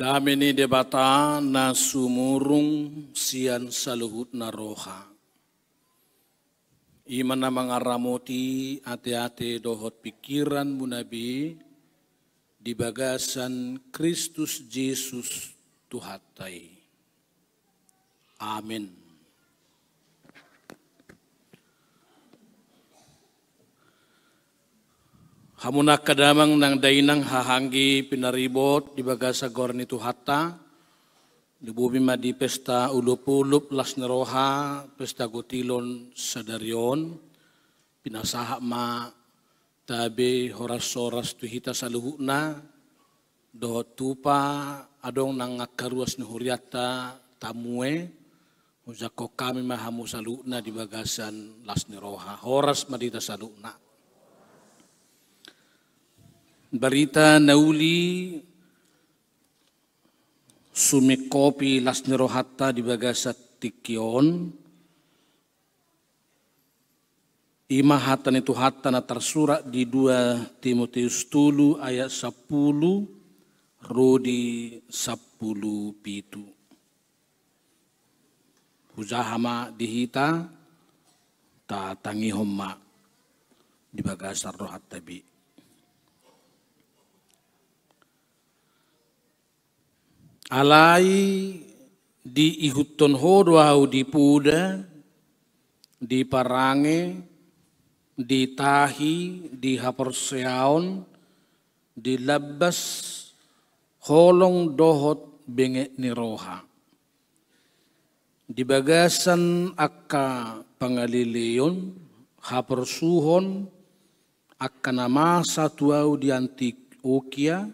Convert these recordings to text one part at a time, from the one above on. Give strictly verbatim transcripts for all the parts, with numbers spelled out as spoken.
Dame ni Debata na sumurung sian saluhutna roha, i ma na mangaramoti ateate dohot pingkiranmuna be di bagasan Kristus Jesus Tuhanta i. Amen. Hamu angka damang nang dainang, haha anggi pinaribot di bagasan goar ni Tuhanta, lumobi ma di pesta olopolop las ni roha, pesta gotilon sadari on, pinasahat ma tabe horashoras tu hita saluhutna, dohot tupa adong nang angka ruas ni hurianta tamue, hujangkon hami ma hamu saluhutna di bagasan las ni roha. Horas ma di hita saluhutna. Barita na uli sumingkopi las ni rohanta di bagasan tingki on, i ma hata ni Tuhanta na tarsurat di dua Timoteus tolu ayat sampulu ro di sampulu pitu. Hujaha ma di hita, tatangihon ma di bagasan rohanta be. Alai diihuthon Ho do ahu di poda, di parange, di tahi, di haporseaon, di lambas, holong dohot benget ni roha. Di bagasan angka pangaleleon, haporsuhon, angka na masa tu ahu di Antiokia,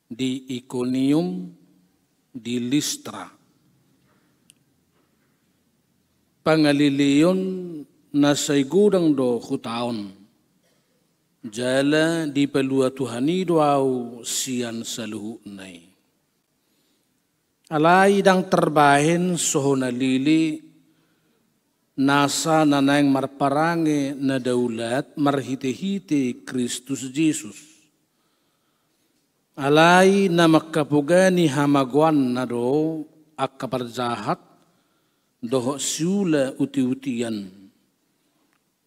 di Ikonium, di Listra. Pangaleleon na sai godang do hutaon, jala dipalua Tuhan i do ahu sian saluhutna i. Alai ndang tarbahen so hona lele nasa na naeng marparange na daulat marhitehite Kristus Jesus. Alai na mangkapogani hamagoanna do angka parjahat dohot siula utiutian.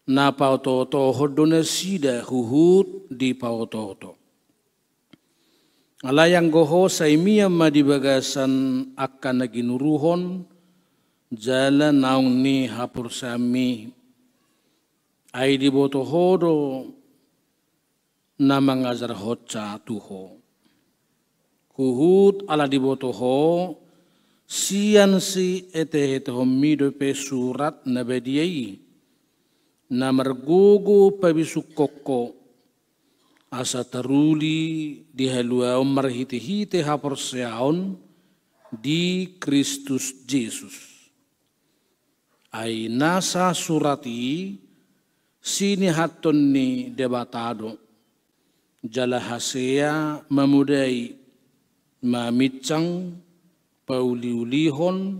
Na paotootohon do nasida huhut dipaotooto. Alai anggo ho sai mian ma di bagasan angka na ginuruhon jala naung nihaporseaonmi. Ai diboto ho do na mangajarhonsa tu ho. Huhut ala diboto ho, sian sietehetehonmi dope surat na badia i, na margogo pabisungkon ho, asa taruli di haluaon marhitehite haporseaon di Kristus Jesus. Ai nasa surat i sinihathon ni Debata do, jala hasea mamodai, maminsang, pauliulihon,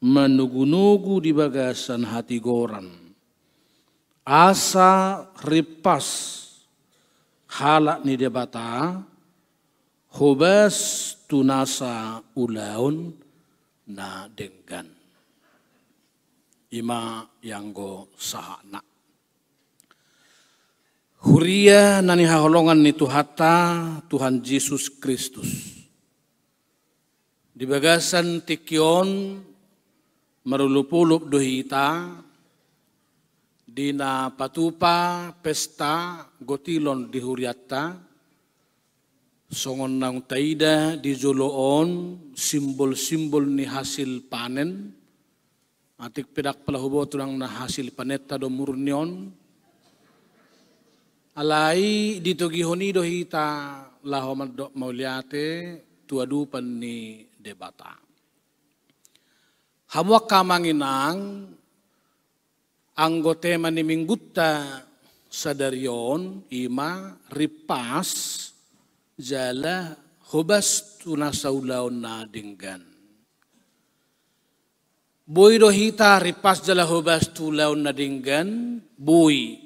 manugunugu di bagasan hatigoran. Asa rimpas halak ni Debata, hobas tu nasa ulaon na denggan. I ma i anggo sahatna. Huria na nihaholongan ni Tuhanta, Tuhan Jesus Kristus. Di bagasan tingki on marolopolop do hita, di na patupa pesta gotilon di hurianta, songon naung taida di jolo on simbol-simbol ni hasil panen, atik pe ndang pola huboto nang na hasil panenta do murni on. Alai ditogihon i do hita laho mandok mauliate tu adopan ni Debata. Hamu angka amang inang, anggo tema ni minggunta sadari on i ma rimpas jala hobas tu nasa ulaon na denggan. Boi do hita rimpas jala hobas tu ulaon na denggan, boi.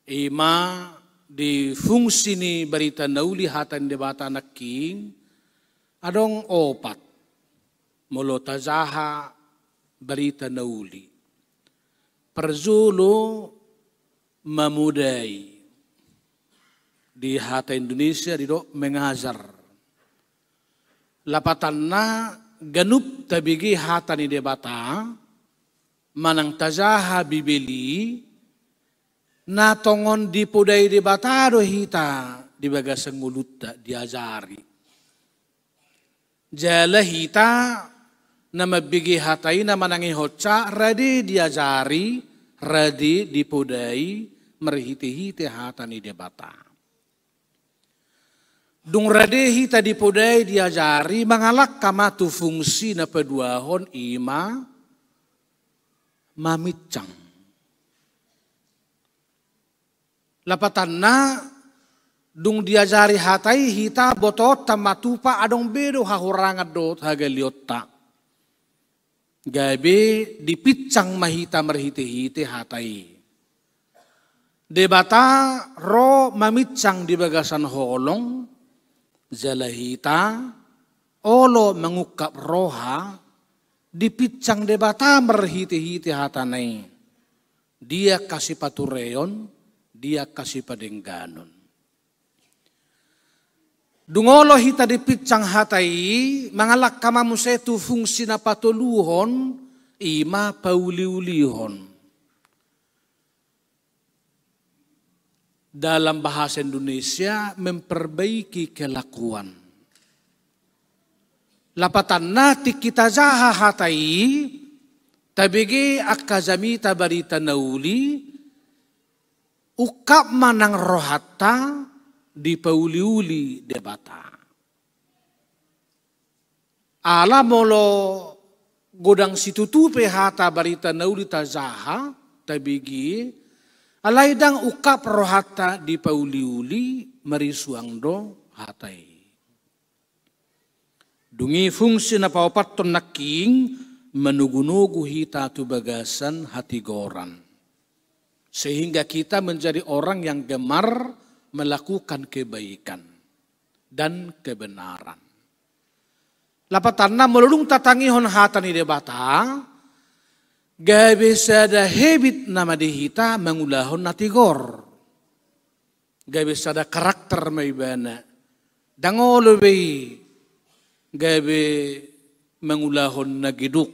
I ma di fungsi ni barita na uli hata ni Debata nangkin, Adong opat molo tajaha barita na uli. Parjolo, mamodai. Di hata Indonesia didok mengajar. Lapatanna, ganup tabege hata ni Debata, manang tajaha Bibel i, na tongon dipodai Debata do hita di bagasan ngolunta, diajari. Jala hita na mambege hata i, na manangihonsa, rade diajari, rade dipodai marhitehite hata ni Debata. Dung rade hita dipodai, diajari, mangalangka ma tu fungsi na paduahon, i ma maminsang. Lapatanna, dung diajari hata i, hita botoonta ma tupa adong be do hahurangan dohot hagaleonta. Gabe dipinsang ma hita marhitehite hata i. Debata ro maminsang di bagasan holong, jala hita olo mangungkap roha, dipinsang Debata marhitehite hatana i. Di angka sipatureon, di angka sipadengganon. Dung olo hita dipinsang hata i, mangalangka ma muse tu fungsi na patoluhon, i ma pauliulihon. Dalam bahasa Indonesia, memperbaiki kelakuan. Lapatanna, tingki tajaha hata i, tabege angka jamita barita na uli, ungkap ma nang rohanta dipauliuli Debata. Ala molo godang situtu pe hata barita na uli tajaha, tabege, alai ndang ungkap rohanta dipauliuli, marisuang do hata i. Dung i fungsi na paopathon nangkin, manogunogu hita tu bagasan hatigoran. Sehingga kita menjadi orang yang gemar melakukan kebaikan dan kebenaran. Lapatanna, molo dung tatangihon hata ni Debata, gabe sada habit nama di hita mangulahon na tigor. Gabe sada karakter ma ibana. Ndang olo be i gabe mangulahon na geduk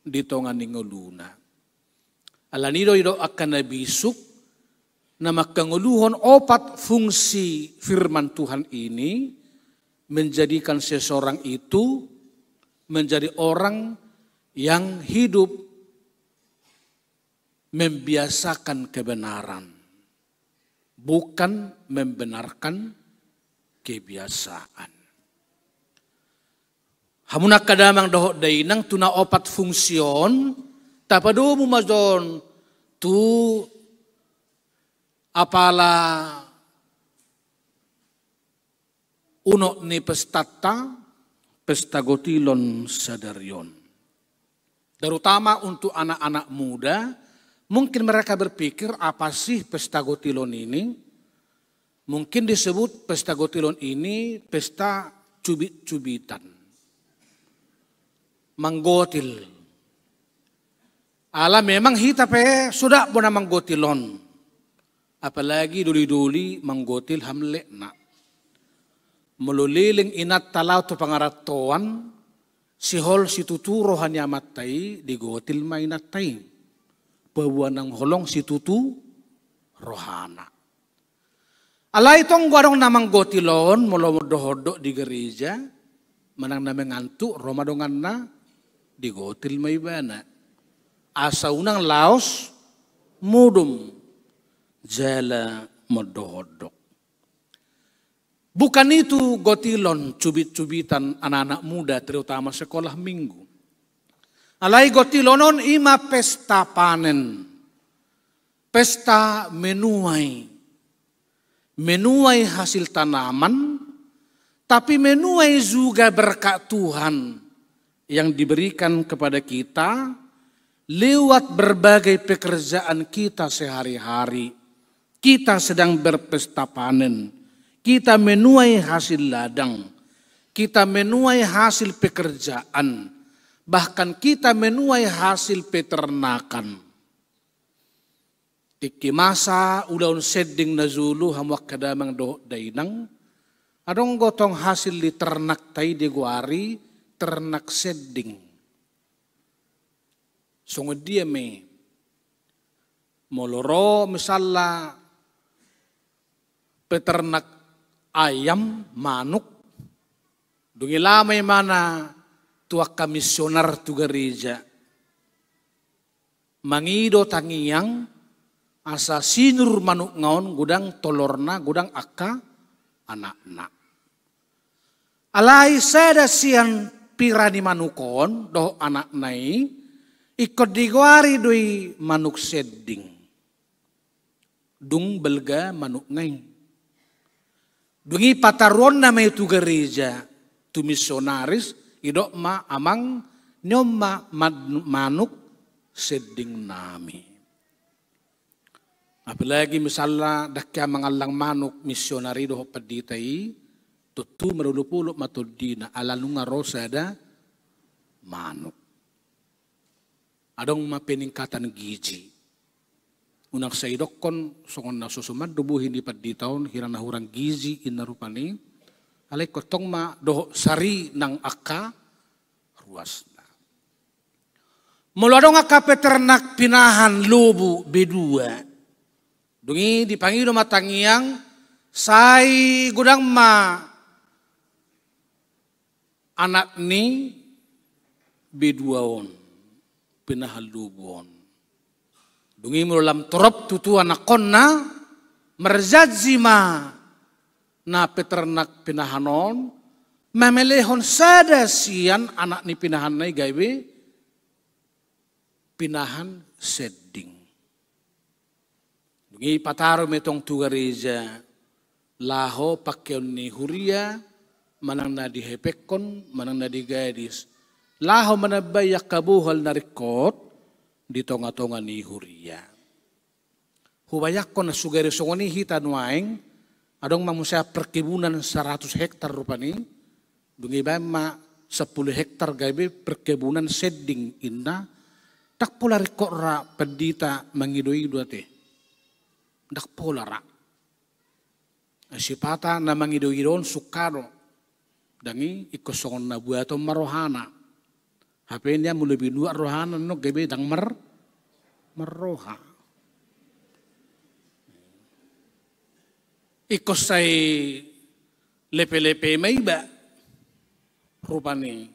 di tonga ni ngoluna. Alani do didok angka na bisuk, na mangkangoluhon opat fungsi firman Tuhan ini, menjadikan seseorang itu menjadi orang yang hidup membiasakan kebenaran, bukan membenarkan kebiasaan. Hamu angka damang dohot dainang, tu na opat fungsi on, tapadomu ma jo on tu apala unok ni pestanta, pesta gotilon sadari on. Terutama untuk anak-anak muda, mungkin mereka berpikir, apa sih pesta gotilon ini? Mungkin disebut pesta gotilon ini pesta cubit-cubitan. Manggotil. Ala memang hita pe suda bona manggotil on. Apalagi doli-doli manggotil hamletna. Molo leleng inanta laho tu pangarantoan, sihol situtu roha ni amanta i, digotil ma inanta i. Paboa nang holong situtu rohana. Alai tong do adong na manggotil on, molo mondok-ondok di gereja, manang na mengantuk, ro ma donganna, digotil ma ibana. Asa unang laos modom jala mondok-ondok. Bukan itu gotilon, cubit-cubitan anak-anak muda, terutama sekolah minggu. Alai gotilon on i ma pesta panen, pesta menuai, menuai hasil tanaman, tapi menuai juga berkat Tuhan yang diberikan kepada kita lewat berbagai pekerjaan kita sehari-hari. Kita sedang berpesta panen, kita menuai hasil ladang, kita menuai hasil pekerjaan, bahkan kita menuai hasil peternakan. Tingki masa ulaon sending na jolo, hamu angka damang dohot dainang, adong do tong hasil ni ternakta i digoari ternak sending. Songon dia ma i? Molo ro misalna peternak ayam, manuk, dung i laho ma ibana tu angka misionar tu gareja, mangido tangiang asa sinur manukna on, godang tolorna, godang angka anakna. Alai sada sian pira ni manuk on dohot anakna i, ingkon digoari do i manuk sending. Dung balga manukna i, dung i pataruonna ma i tu gareja, tu misionaris, didok ma: Amang, ni on ma man-, manuk sendingnami. Apalagi misalna ndang hea mangallang manuk misionar i dohot pandita i, tontu marolopolop ma tondina ala nunga ro sada manuk. Adong ma peningkatan gizi. Unang sai didokkon songon na so suman do bohi ni pandita on, hira na hurang gizi inna rupani. Alai ingkon tong ma dohot sari nang angka ruasna. Molo adong angka peternak pinahan lobu, B dua, dung i dipangido ma tangiang, sai godang ma anak ni B dua on, pinahan lobu on. Dung i molo lam torop tutu anakkonna, marjanji ma na peternak pinahan on mamelehon sada sian anak ni pinahanna i gabe pinahan sending. Dung i pataru ma i tong tu gareja, laho pangkeon ni huria, manang na di hepekhon, manang na di gadis, laho manambai angka bohal na ringkot di tongatonga ni huria. Hubayangkon na sugari songon i hita nuaeng, adong ma muse perkebunan saratus hektar rupani, dung i baen ma sampulu hektar gabe perkebunan sending inna. Ndang pola ringkot ra pandita mangidoido ate. Ndang pola ra. Sipata na mangidoido on sungka do. Ndang i ingkon songon na buaton ma rohana. Hape nian molo binuat rohana annon gabe ndang mar-, marroha. Ingkon sai lepelepe ma iba rupani.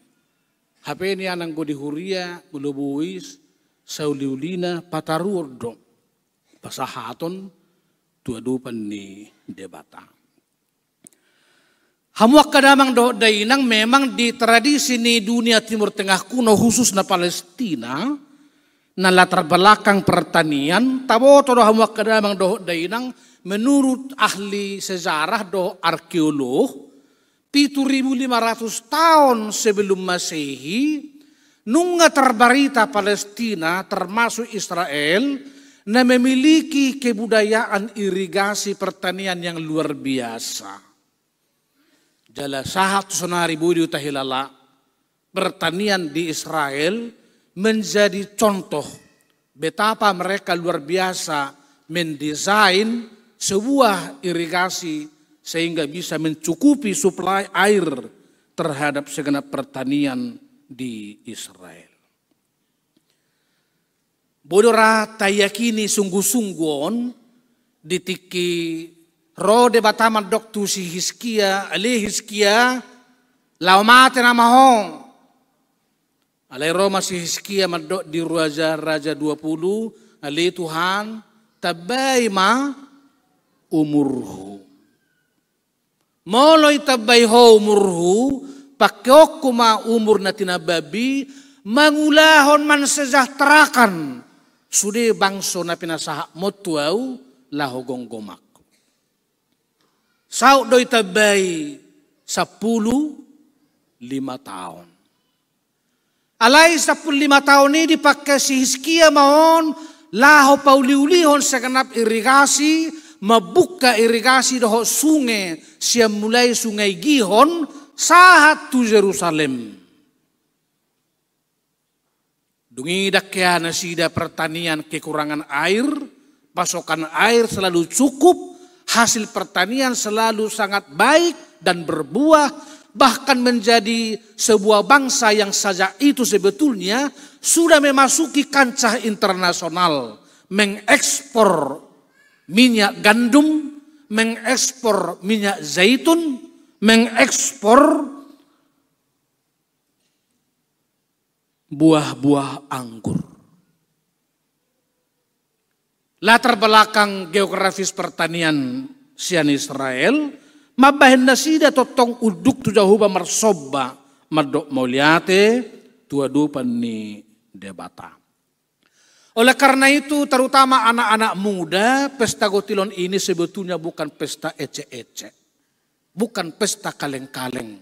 Hape nian anggo di huria molo boi, sauliulina pataruon do pasahaton tu adopan ni Debata. Hamu angka damang dohot dainang, memang di tradisi ni dunia Timur Tengah kuno, khususna Palestina, na latar belakang pertanian, taboto do hamu angka damang dohot dainang, menurut ahli sejarah dohot arkeolog, pitu ribu lima ratus taon sebelum Masehi, nunga terbarita Palestina, termasuk Israel, na memiliki kebudayaan irigasi pertanian yang luar biasa. Jala sahat tu sonari boi do hita hilala, pertanian di Israel menjadi contoh betapa mereka luar biasa mendesain sebuah irigasi sehingga bisa mencukupi suplai air terhadap segenap pertanian di Israel. Boi do ra tayakini sungguh-sungguh on di tingki ro Debata mandok tu si Hiskia, ale Hiskia, laho mate nama ho. Alai ro ma si Hiskia mandok di Raja, Raja dua puluh, ale Tuhan, tambai ma umurhu. Molo itambai ho umurhu, pangkeonku ma umur na tinambaanmi, mangulahon, mansejahterakan sude bangso na pinasahatmu tu ahu laho gomgomanku. Saut do itambai sampulu lima taon. Alai sampulu lima taon i dipangke si Hiskia ma on laho pauliulihon segenap irigasi, mambuka irigasi dohot sunge, sian mulai sungai Gihon sahat tu Jerusalem. Dung i dang hea nasida pertanian kekurangan air, pasokan air selalu cukup, hasil pertanian selalu sangat baik dan berbuah, bahkan menjadi sebuah bangsa yang sajak itu sebetulnya sudah memasuki kancah internasional, mengekspor minyak gandum, mengekspor minyak zaitun, mengekspor buah-buah anggur. Latar belakang geografis pertanian sian Israel mambahen nasida tongtong unduk tu Jahowa marsomba, mandok mauliate tu adopan ni Debata. Oleh karena itu, terutama anak-anak muda, pesta Gotilon ini sebetulnya bukan pesta ecek-ecek, bukan pesta kaleng-kaleng.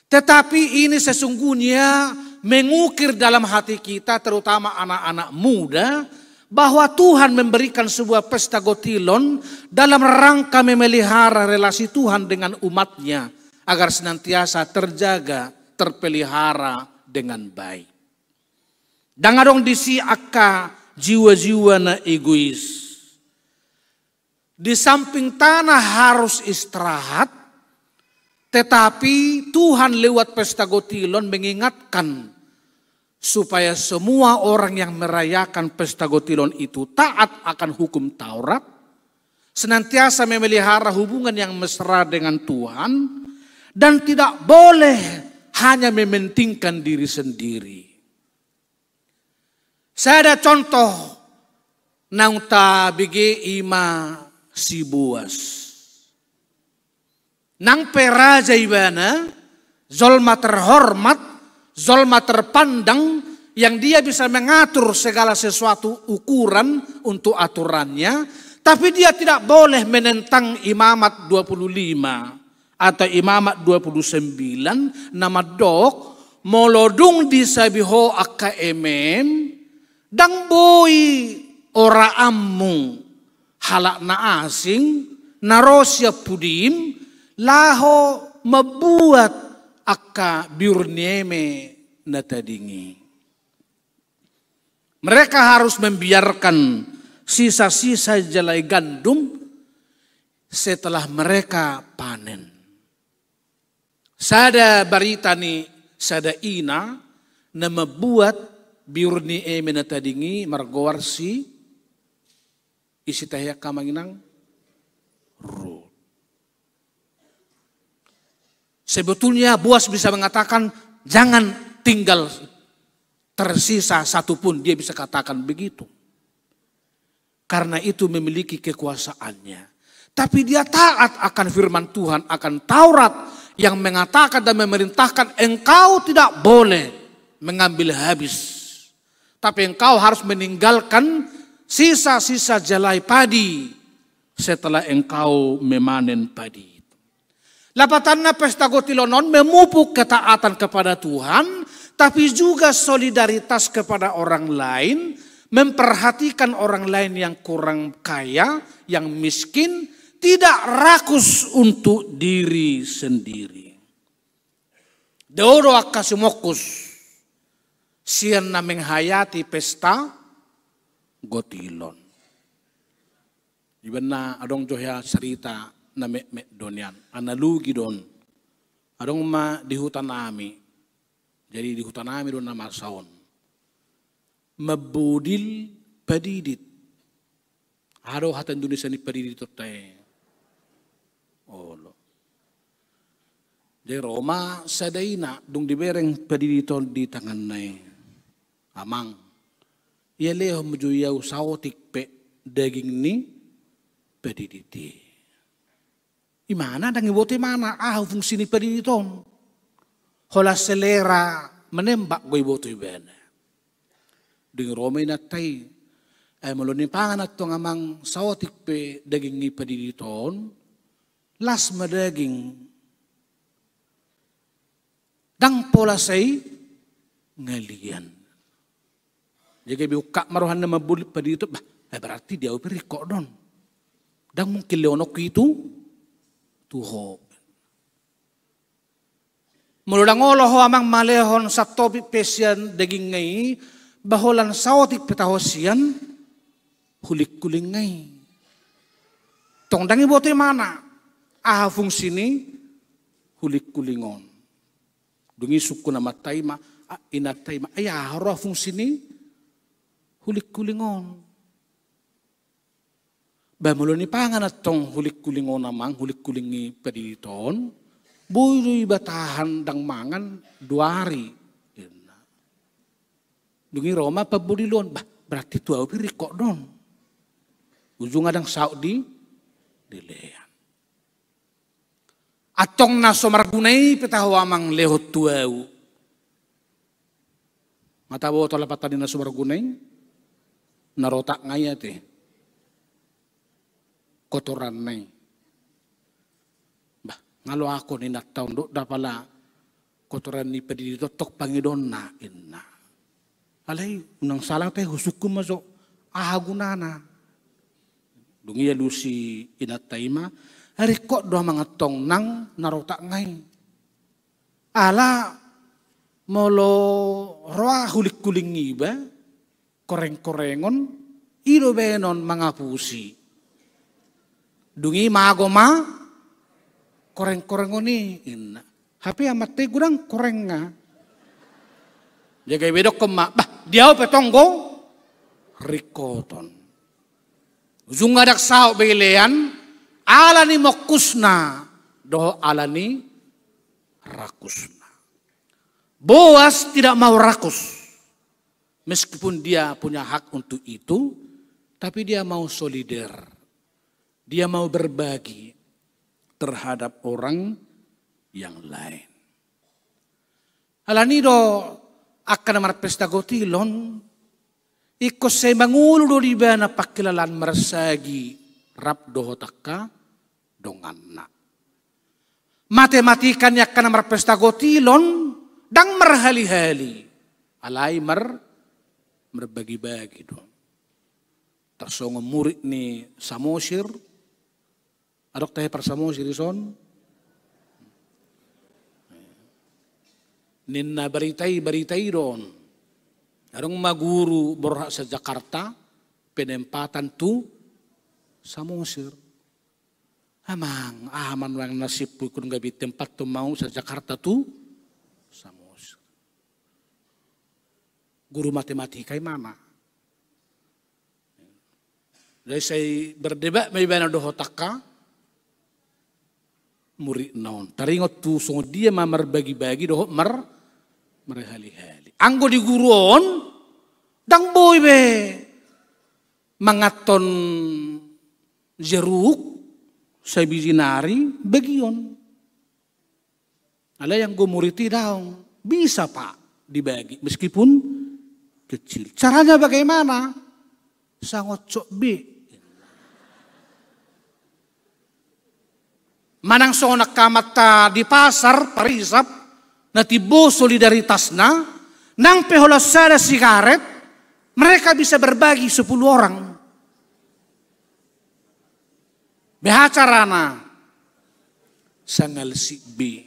Tetapi ini sesungguhnya mengukir dalam hati kita, terutama anak-anak muda, bahwa Tuhan memberikan sebuah pesta Gotilon dalam rangka memelihara relasi Tuhan dengan umatnya, agar senantiasa terjaga, terpelihara dengan baik. Ndang adong disi angka jiwa-jiwa na egois. Di samping tanah harus istirahat, tetapi Tuhan lewat pesta Gotilon mengingatkan supaya semua orang yang merayakan pesta Gotilon itu taat akan hukum Taurat, senantiasa memelihara hubungan yang mesra dengan Tuhan, dan tidak boleh hanya mementingkan diri sendiri. Sada contoh naung tabege i ma si Boas. Nang pe raja ibana, jolma terhormat, jolma terpandang, yang dia bisa mengatur segala sesuatu ukuran untuk aturannya, tapi dia tidak boleh menentang Imamat dua puluh lima atau Imamat dua puluh sembilan na mandok, molo dung disabi ho angka emem, ndang boi oraanmu halak na asing na ro sian pudim laho mambuat angka biur ni eme na tading i. Mereka harus membiarkan sisa-sisa jelai gandum setelah mereka panen. Sada barita ni sada ina na mambuat biur ni eme na tading i margoar si, ise tahe angka amang inang? Rut. Sebetulnya Boas bisa mengatakan, "Jangan tinggal tersisa satu pun," dia bisa katakan begitu. Karena itu memiliki kekuasaannya. Tapi dia taat akan firman Tuhan, akan Taurat yang mengatakan dan memerintahkan, "Engkau tidak boleh mengambil habis. Tapi engkau harus meninggalkan sisa-sisa jelai padi setelah engkau memanen padi itu." Lapatanna, pesta Gotilon on memupuk ketaatan kepada Tuhan, tapi juga solidaritas kepada orang lain, memperhatikan orang lain yang kurang kaya, yang miskin, tidak rakus untuk diri sendiri. Dao do angka sumongkus sian na menghayati pesta Gotilon. Ibaen na adong jo hea cerita na metmet do nian, analogi do on. Adong ma di huta nami. Jadi di huta nami do na masa on. Mambodil padidit. Aha do hata Indonesia ni padidit on tahe? Olo. Jadi ro ma sada ina dung dibereng padidit on di tanganna i. Amang, ia lehon ma jo i au saotik pe daging ni padidit i. Imana ndang iboto imana aha fungsi ni padidit on. Holan selera menembak do iboto ibana. Dung i ro ma inanta i, eh, molo nipangan antong amang saotik pe daging ni padidit on, las ma daging. Ndang pola sai ngalian. Jadi gabe ungkap ma rohana mambodil padidit on, bah, eh, berarti di au pe ringkot do on. Ndang mungkin lehononku i tu ho. Molo ndang olo ho amang malehon satopik pe sian dagingna i, ba holan saotik pe taho sian hulinghuling i. Tong ndang diboto ibana aha fungsi ni hulinghuling on. Dung i sungkun amanta i ma, a, inanta i ma, ai aha roha fungsi ni hulinghuling on. Ba molo dipangan antong hulinghuling on amang, hulinghuling ni padidit on, boi do iba tahan ndang mangan dua ari. Dung i ro ma pambodiloon, bah, berarti tu ahu pe ringkot do on. Ujungna ndang saut di, dilean. Antong na so marguna i pe taho amang lehon tu ahu. Nga taboto lapatan ni na so marguna i, na rotakna i ate. Kotoranna i. Bah, nga loakon inanta on do, ndang pala kotoran ni padidit on tong pangidoonna, inna. Alai unang sala tahe, husungkun ma jo aha gunana. Dung i alusi inanta i ma, ringkot do amang antong nang na rotakna i. Ala molo roa hulinghuling iba, korengkorengon, i do baenon mangapusi. Dung i mago ma korengkorengon i, inna. Hape amanta i godang korengna. Jadi gabe didokkon ma, bah, di ahu pe tong do ringkoton. Ujungna ndang saut be dilean, ala ni mongkusna dohot ala ni rakusna. Boas tidak mau rakus. Meskipun dia punya hak untuk itu, tapi dia mau solider. Dia mau berbagi terhadap orang yang lain. Alani do angka na marpesta gotilon, ingkon sai mangolu do di ibana pangkilalaan marsagi rap dohot angka donganna. Matematika ni angka na marpesta gotilon ndang marhalihali, alai mar-, marbagibagi do. Tarsongon murid ni Samosir, adong tahe par Samosir dison? Ninna barita i, barita i do on. Adong ma guru borhat sian Jakarta, penempatan tu Samosir. Amang, aha ma nuaeng nasibhu, ingkon gabe tempathon ma ahu sian Jakarta tu Samosir. Guru matematika ibana. Jadi sai berdebat ma ibana dohot angka muridna on. Taringot tu songon dia ma marbagibagi dohot mar-, marhalihali. Anggo di guru on, ndang boi be manganhon jeruk sabiji nari bagion. Alai anggo murid i daong, bisa Pak dibagi meskipun kecil. Caranya bagaimana? Sangotsot be. Manang songon angka amanta di pasar, parisap, na timbo solidaritasna, nang pe holan sada sigaret, mereka bisa berbagi sepuluh orang. Beha carana? Sangalsik be.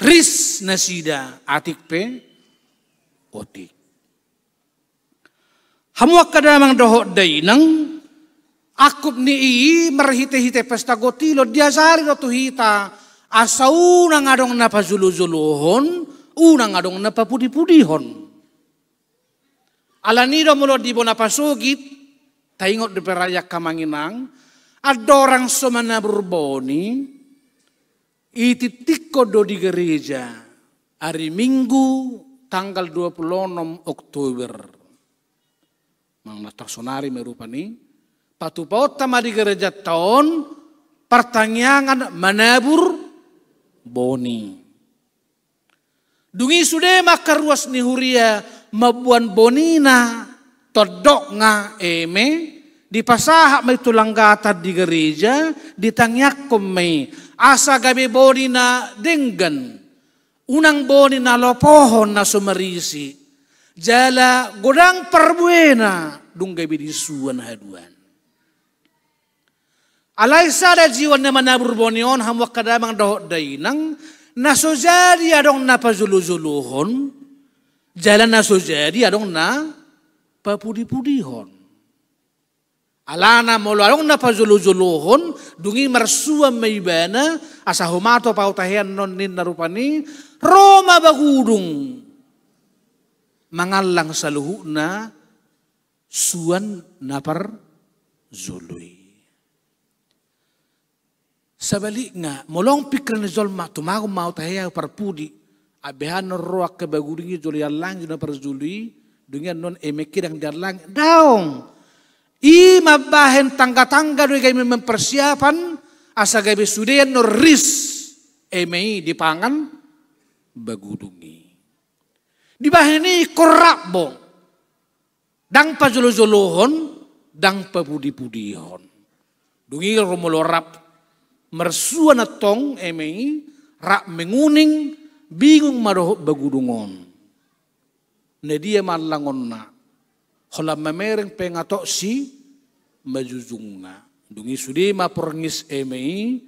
Ris nasida atik pe otik. Hamu angka damang dohot dainang, angkup ni i marhitehite pesta gotilon diajari do tu hita asa unang adong na pajolojolohon, unang adong na papudipudihon. Alani do molo di bona pasogit, taingot dope raja angka amang inang, andorang so manabur boni, itittikkon do di gereja, ari Minggu tanggal dua puluh enam Oktober. Manang na tarsonari ma i rupani, patupaonta ma di gerejanta on partangiangan manabur boni. Dung i sude ma angka ruas ni huria mamboan bonina, tondokna eme, dipasahat ma i tu langgatan di gereja, ditangiangkon ma i, asa gabe boni na denggan, unang boni na lopohon na so marisi, jala godang parbuena dung gabe disuan haduan. Alai sada jiwa na manabur boni on, hamu angka damang dohot dainang, na so jadi adong na pajolo-jolohon, jala na so jadi adong na papudi-pudihon. Alana molo adong na pajolo-jolohon, dung i marsuan ma ibana, asa humato pautahean non ninna rupani, ro ma bagudung mangallang saluhutna suan na parjolo i. Sabalikna, molo adong pingkiran ni jolma, tumagon ma au tahe au parpudi, ai beha annon ro angka bagudung i jolo iallangi na parjolo i, dung i annon eme kidang diallangi. Daong. I mambahen tangga-tangga do i gabe memang persiapan, asa gabe sude annon ris eme i dipangan bagudung i. Dibahen i ingkon rap bo. Ndang pajolo-jolohon, ndang papudi-pudihon. Dung i ro molo rap marsuan antong eme i, rap menguning, bingung ma dohot bagudung on. Na dia ma allangonna, holan mamereng pe nga tok simajujungna. Dung i sude ma porngis eme i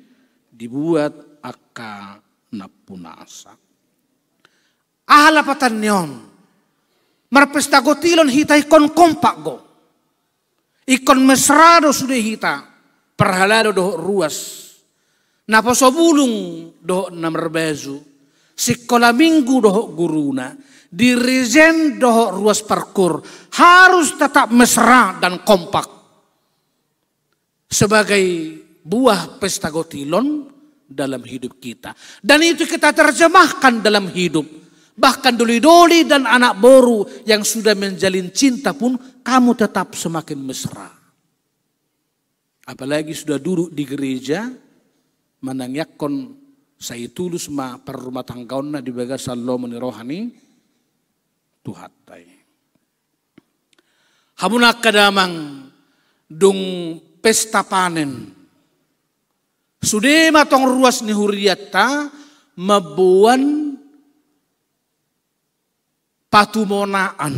dibuat angka nampunasa. Aha lapatan ni on? Marpesta gotilon hita ingkon kompak do. Ingkon mesra do sude hita, parhalado dohot ruas. Naposo bulung dohot na marbaju, sikola minggu dohot guruna, dirijen dohot ruas parkoor, harus tetap mesra dan kompak. Sebagai buah pesta gotilon dalam hidup kita. Dan itu kita terjemahkan dalam hidup. Bahkan doli-doli dan anak boru yang sudah menjalin cinta pun kamu tetap semakin mesra. Apalagi sudah duduk di gereja, manangiangkon sai tulus ma parrumatanggaonna di bagasan lomo ni roha ni Tuhanta i. Hamu angka damang, dung pesta panen, sude ma tong ruas ni hurianta mamboan patumonaan.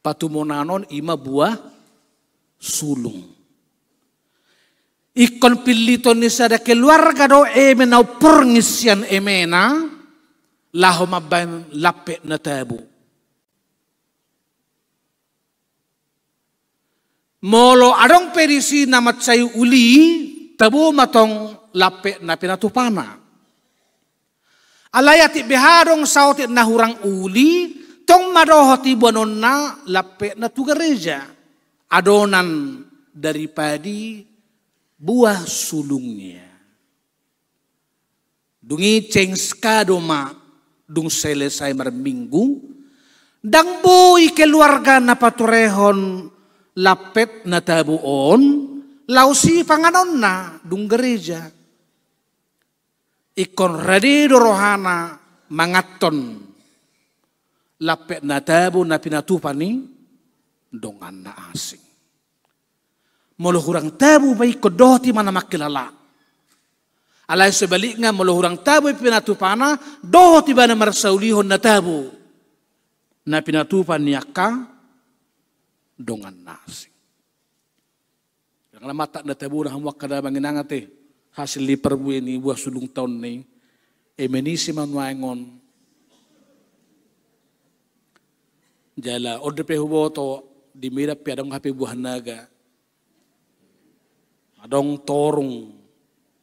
Patumonaan on i ma buah sulung. Ingkon pilliton ni sada keluarga do eme na umporngis sian emena, laho mambahen lampet na tabo. Molo adong pe disi na mansai uli, tabo ma tong lampet na pinatupana. Alai atik beha adong saotik na hurang uli, tong ma dohot i boanonna lampet na tu gareja. Adonan dari padi buah sulungnya. Dung i change kado ma, dung selesai marminggu, ndang boi keluarga na paturehon lampet na tabo on, laos i panganonna dung gareja. Ingkon rade do rohana manganhon lampet na tabo na pinatupa ni dongan na asing. Molo hurang tabo ma ingkon dohot ibana mangkilala. Alai sebalikna, molo hurang tabo i pinatupana, dohot ibana marsaulihon na tabo na pinatupa ni angka dongan na asing. Yang na mata na tabo na hamu angka damang inang ate, hasil ni parbue ni buah sulungta on i, eme ni si ma nuaeng on. Jala on dope huboto, di Medan pe adong hape buah naga. Adong torung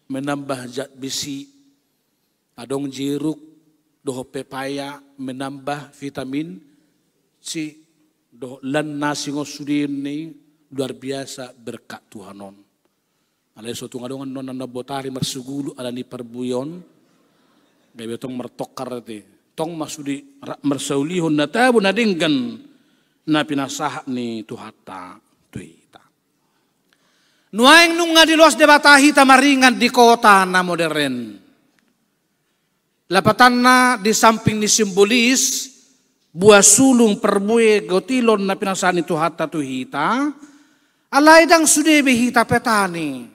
menambah zat besi, adong jeruk dohot pepaya menambah vitamin C, dohot lan na singon sude ni, luar biasa berkat Tuhan on. Alai so tung adong annon na botari marsugulu ala ni parbue on, gabe tong martongkar ate. Tong ma sude rap marsaulihon na tabo na denggan na pinasahat ni Tuhanta tu hita. Nuaeng nunga diloas Debata hita maringan di kota na modern. Lapatanna, di samping ni simbolis buah sulung parbue gotilon na pinasahat ni Tuhanta tu hita, alai ndang sude be hita petani.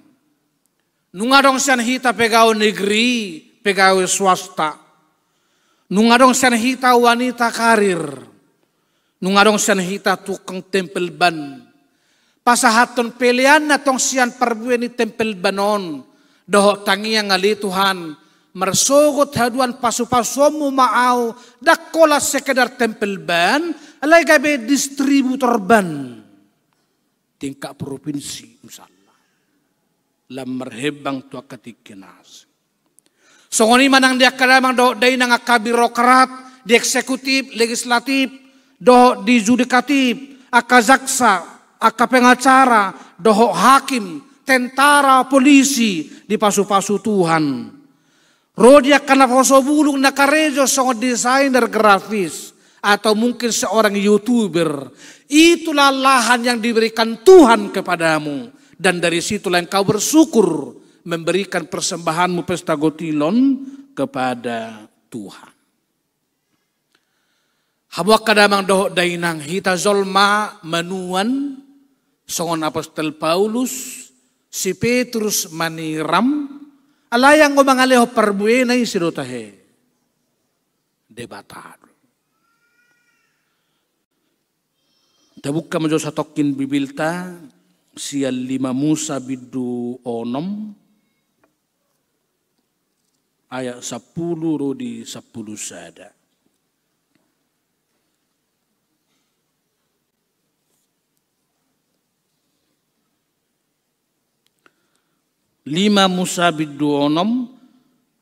Nunga adong sian hita pegawai negeri, pegawai swasta. Nunga adong sian hita wanita karir. Nunga adong sian hita tukang tempel ban. pasahathon peleanna tong sian parbue ni tempel ban on, dohot tangiang ale Tuhan, marsogot haduan pasupasuonmu ma ahu, ndang holan sekedar tempel ban, alai gabe distributor ban tingkat provinsi misalna. Lam marhembang tu angka tingki na asing. Songon i ma nang di angka damang dohot dainang angka birokrat, di eksekutif, legislatif, dohot di judikatif, angka jaksa, angka pengacara, dohot hakim, tentara, polisi, dipasupasu Tuhan. Ro di angka naposobulung na karejo songon desainer grafis, atau mungkin seorang youtuber. Itulah lahan yang diberikan Tuhan kepadamu. Dan dari situlah engkau bersyukur memberikan persembahanmu pesta gotilon kepada Tuhan. Hamu angka damang dohot dainang, hita jolma manuan, songon apostel Paulus, si Petrus maniram, alai anggo mangalehon parbuena ise do tahe? Debata do. Tabuka ma jo satongkin Bibilta, sian lima Musa bindu onom, ayat sampulu ro di sampulu sada. Lima Musa bindu onom,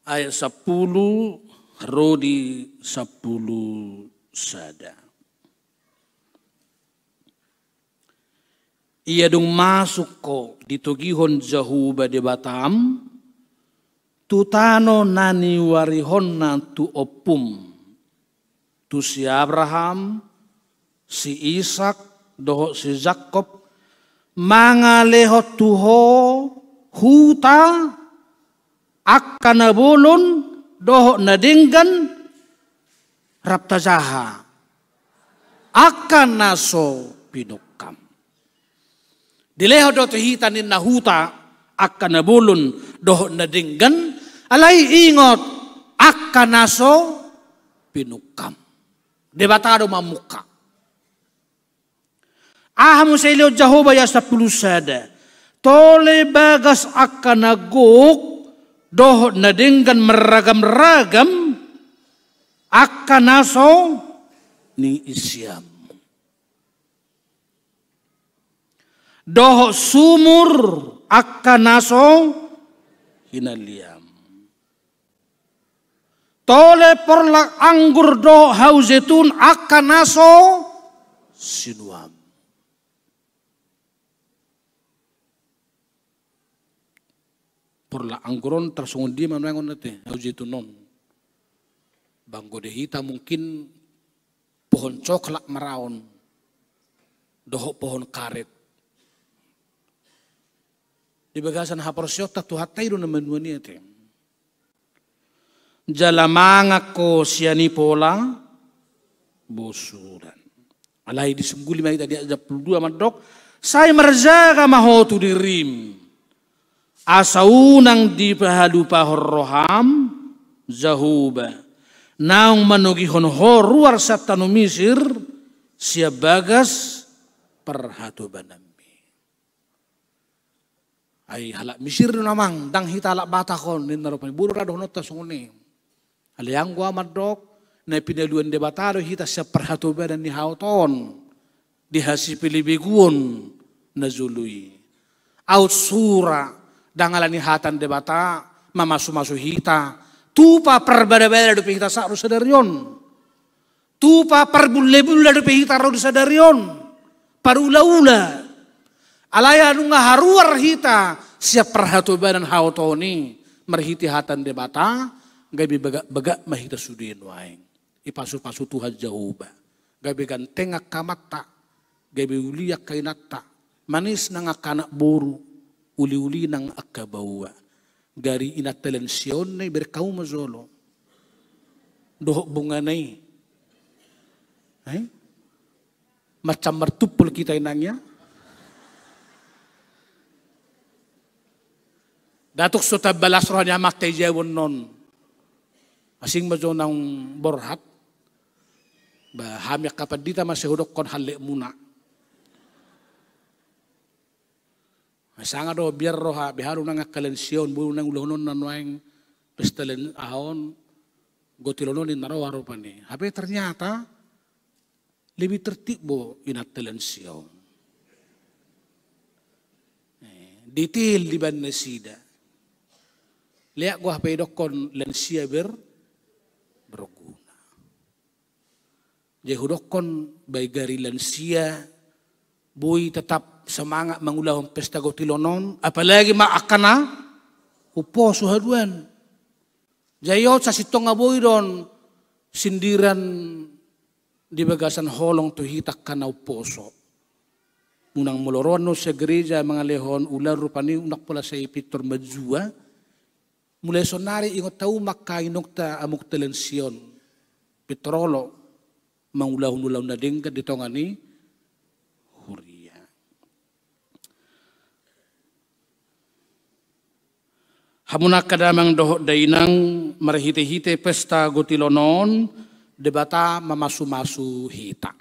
ayat sampulu ro di sampulu sada. Ia dung masuk ho ditogihon Jahowa Debatam tu tano na niuarihonna tu ompum, tu si Abraham, si Isak, dohot si Jakob, mangalehon tu ho huta, angka na bolon dohot na denggan, rap tajaha angka na so pinungkam. Dilehon do tu hita ninna huta, angka na bolon dohot na denggan, alai ingot, angka na so pinungkam. Debata do mamungka. Aha muse dilehon Jahowa? Ayat sampulu sada. Tole bagas angka na gok dohot na denggan marragam-ragam, angka na so niisiam. Dohot sumur angka na so hinaliam. Tole porlak anggur dohot hau jetun angka na so sinuam. Porlak anggur on tarsongon dia ma nuaeng on ate, hau jetun on. Ba anggo di hita mungkin pohon coklat ma ra on, dohot pohon karet. Di bagasan haporseaonta Tuhanta i do na manuan i ate. Jala mangan ho sian i pola bosuran. Alai disungguli ma hita di ayat sampulu dua mandok, sai marjaga ma ho tu dirim, asa unang dipahalupahon roham Jahowa, naung manogihon ho ruar sian tano Misir, sian bagas parhatobananmi. Ai halak Misir do na amang, ndang hita halak Batak on, ninna rupani. Boi do ra dohononta songon i. Alai anggo au mandok, na pinaluan Debata do hita sian parhatobanan ni haoto on, di hasipelebeguon na jolo i. Aut sura, ndang ala ni hata ni Debata mamasumasu hita, tupa parbadabada dope hita sahat tu sadari on. Tupa parbullebulle dope hita ro di sadari on, parulaula. Alai nunga haruar hita sian parhatobanan haoto on i, marhite hata ni Debata, gabe bagak-bagak ma hita sude nuaeng. Dipasupasu Tuhan Jahowa. Gabe ganteng angka amanta, gabe uli angka inanta, manis nang angka anak boru, uliuli nang angka baoa. Gari inanta lansia on na ibereng hamu ma jolo. Dohot bungana i. Eh? Macam martumpul hita inang ya. Datuk so tamba las roha ni amanta i jabu annon. Asing ma jo naung borhat. Ba hami angka pandita ma sai hudokkon hallekmuna. Sanga do biar roha, beha do nang angka lansia on, boi nang ulahononna nuaeng pesta lan-, aha on, gotilon on ninna roha rupani. Hape ternyata lebih tertib do inanta lansia on. Eh, detail dibaen nasida. Leak do hape idokkon lansia ber-, berguna. Jadi hudokkon bae gari lansia boi tetap semangat mangulahon pesta gotilon on, apalagi ma angka na umposo haduan. Jadi on sasintongna boi do on sindiran di bagasan holong tu hita angka na umposo. Unang molo ro annon sian gereja mangalehon ulaon rupani, unang pola sai pintor manjua. Mulai saonari ingot hamu ma angka inongta, amongta lansia on, pintor olo mangulahon ulaon na denggan di tonga ni huria. Hamuna angka damang dohot dainang, marhitehite pesta gotilon on, Debata mamasumasu hita.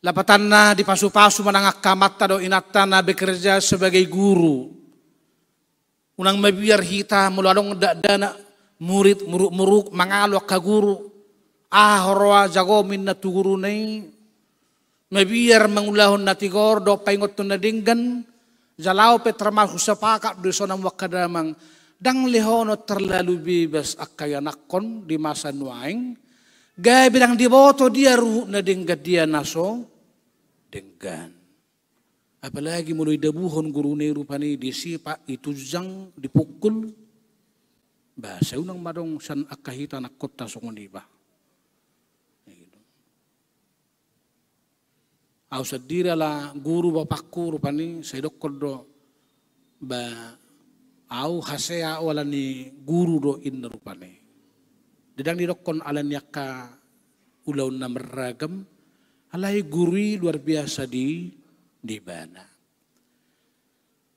Lapatanna, dipasupasu ma nang angka amanta dohot inanta na bekerja sebagai guru. Unang mabiar hita molo adong dakdanak, murid murukmuruk mangalo angka guru. Aha huroha jago ma ninna tu guruna i. Mabiar mangulahon na tigor dohot paingothon na denggan. Jala au pe termasuk sepakat do dison hamu angka damang. Ndang lehonon terlalu bebas angka ianakhon di masa nuaeng. Gabe ndang diboto dia ruhut na denggan, dia na so denggan. Apalagi molo idabuhon guruna i rupani, disipak, itunjang, dipukul. Bah, sai unang ma adong sian angka hita anakhonta songon i bah. Au sandiri ala guru bapakku rupani, sai dokkon do, ba, au hasea au ala ni guru do inna rupani. Ndang didokkon ala ni angka ulaon na marragam, alai guru i luar biasa di, di ibana.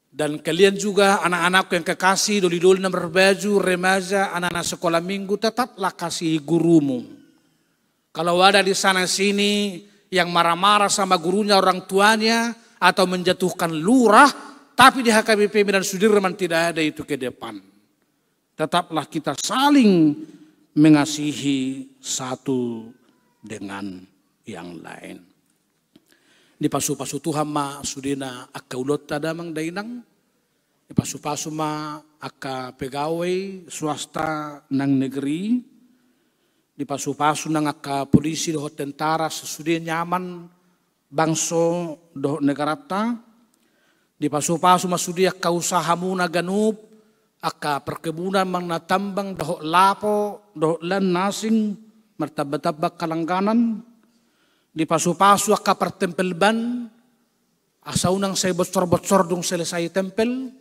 Dan kalian juga anak-anakku yang kekasih, doli-doli na marbaju, remaja, anak-anak sekolah minggu, tetaplah kasihi gurumu. Kalau ada di sana sini yang marah-marah sama gurunya, orang tuanya, atau menjatuhkan lurah, tapi di H K B P Medan Sudirman tidak ada itu ke depan. Tetaplah kita saling mengasihi satu dengan yang lain. Dipasupasu Tuhan ma sudena angka ulaonta damang dainang. Dipasupasu ma angka pegawai swasta nang negeri. Dipasupasu nang angka polisi dohot tentara, sude nyaman bangso dohot negaranta. Dipasupasu ma sude angka usahamuna ganup, angka perkebunan manang na tambang dohot lapo dohot lan na asing, martamba-tamba angka langganan. Dipasupasu angka partempel ban, asa unang sai bocor-bocor dung selesai tempel.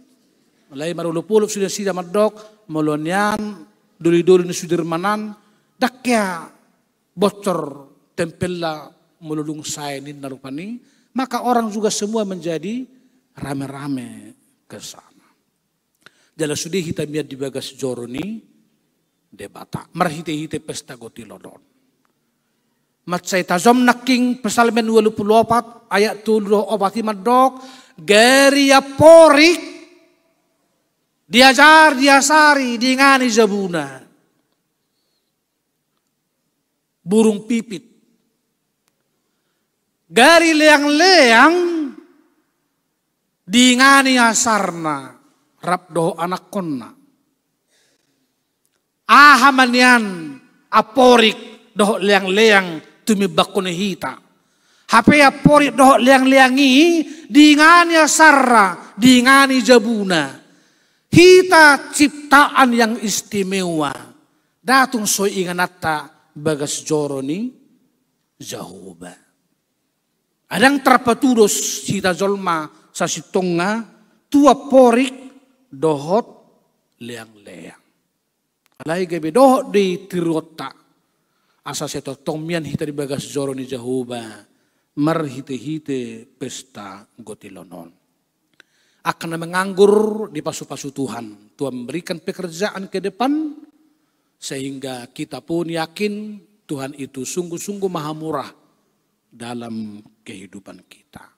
Alai marolop-olop sude nasida mandok, molo nian doli-doli ni Sudirman an, ndang hea bocor tempelna molo dung sae ninna rupani, maka orang juga semua menjadi rame-rame ke sana. Jala sude hita mian di bagas joro ni Debata marhite-hite pesta gotilon on. Mansai tajom nangkin Psalmen ualu pulu opat ayat tolu dohot opat i mandok, gari amporik diajar, diasari, diingani jabuna. Burung pipit. Gari leang-leang diingani asarna rap dohot anakhonna. Aha ma nian amporik dohot leang-leang tumimbanghon hita? Hape amporik dohot leang-leang i diingani asarna, diingani jabuna. Hita ciptaan yang istimewa. Ndang tung so ingananta bagas joro ni Jahowa. Ndang tarpatudos hita jolma sasintongna tu amporik dohot leang-leang. Alai gabe dohot do i tiruonta asa sai tongtong mian hita di bagas joro ni Jahowa marhite-hite pesta gotilon on. Angka na menganggur dipasupasu Tuhan. Tuhan berikan pekerjaan ke depan, sehingga kita pun yakin Tuhan itu sungguh-sungguh maha murah dalam kehidupan kita.